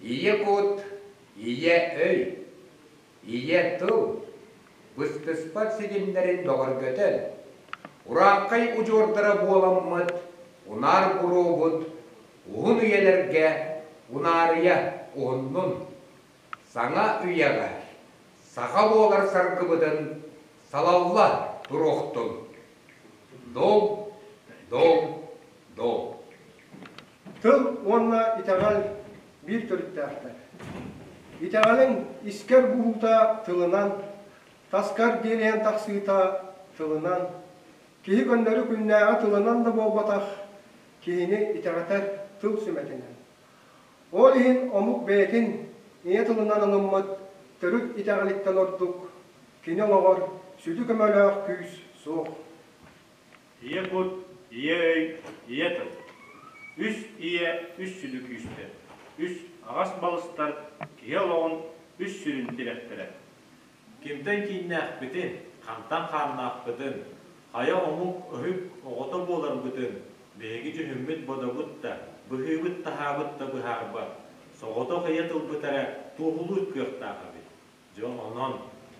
Ийэ кут, ийэ өй, ийэ тыл быстыспат ситимнэрин бөҕөргөтөн, урааххай удьуордара буоламмыт унаар буруобут уһун үйэлэргэ унаарыйа уһуннун, саҥа үйэҕэ саха буолар саргыбытын салалла туруохтун! Дол, дол, дол. Тыл уонна итэҕэл биир төрүттээхтэр. Итэҕэлиҥ искэр буһуута тылынан, таскар диэлийэн тахсыыта тылынан, киһи көннөрү күннээҕи тылынан да буолбатах, киһини итэҕэтэр тыл сүмэтинэн. Ол иһин омук бэйэтин ийэ тылынан ылыммыт төрүт итэҕэлиттэн ордук кини олоҕор сүдү көмөлөөх күүс суох. Ийэ кут, ийэ өй, ийэ тыл. Үс ийэ үс сүдү күүстэр, үс аҕас балыстар киһи олоҕун үс сүрүн тирэхтэрэ. Кимтэн кииннээхпитин, хантан хааннаахпытын, хайа омук өһүк оҕото буоларбытын биһиги дьүһүммүт-бодобут да, быһыыбыт-таһаабыт да быһаарбат, соҕотох ийэ тылбыт эрэ туоһулуур кыахтаах эбит. Дьэ онон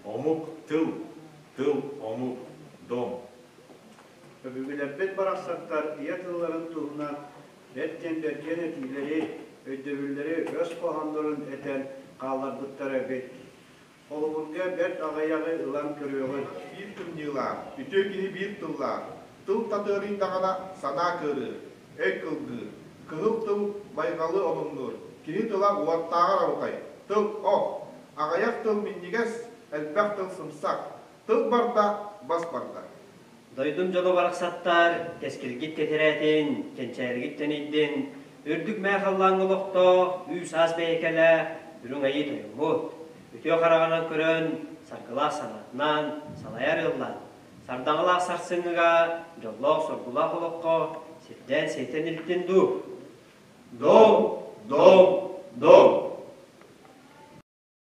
омук тыл, тыл омук, дом. Өбүгэлэрбит барахсаттар ийэ тылларын туһунан бэрт диэн бэргэн этиилэри, өйдөбүллэри өс хоһооннорун этэн хаалларбыттар эбит. Холобурга бэрт аҕыйаҕы ылан көрүөҕүҥ. Биир кымньыылаах, үтүө киһи биир тыллаах, тыл татыарыйдаҕына санаа кыарыыр, өй кылгыыр, кыһыл тыл байҕалы омуннуур, киһи тыла уоттааҕар абытай, тыл ох, аҕыйах тыл минньигэс, элбэх тыл сымсах, тыл барда, бас барда. Дойдум дьоно барахсаттар, кэскилгит кэтэрээтин, кэнчээригит тэнийдин, үрдүк мээ халлааҥҥа олохтоох, үүс-аас бэйэкэлээх, үрүҥ айыы тойоммут, үтүө хараҕынан көрөн, саргылаах санаатынан салайар ыаллаан, сардаҥалаах сарсыҥҥыга, дьоллоох-соргулаах олоххо сирдээн сиэтэн илтин дуу? Дом, дом, дом!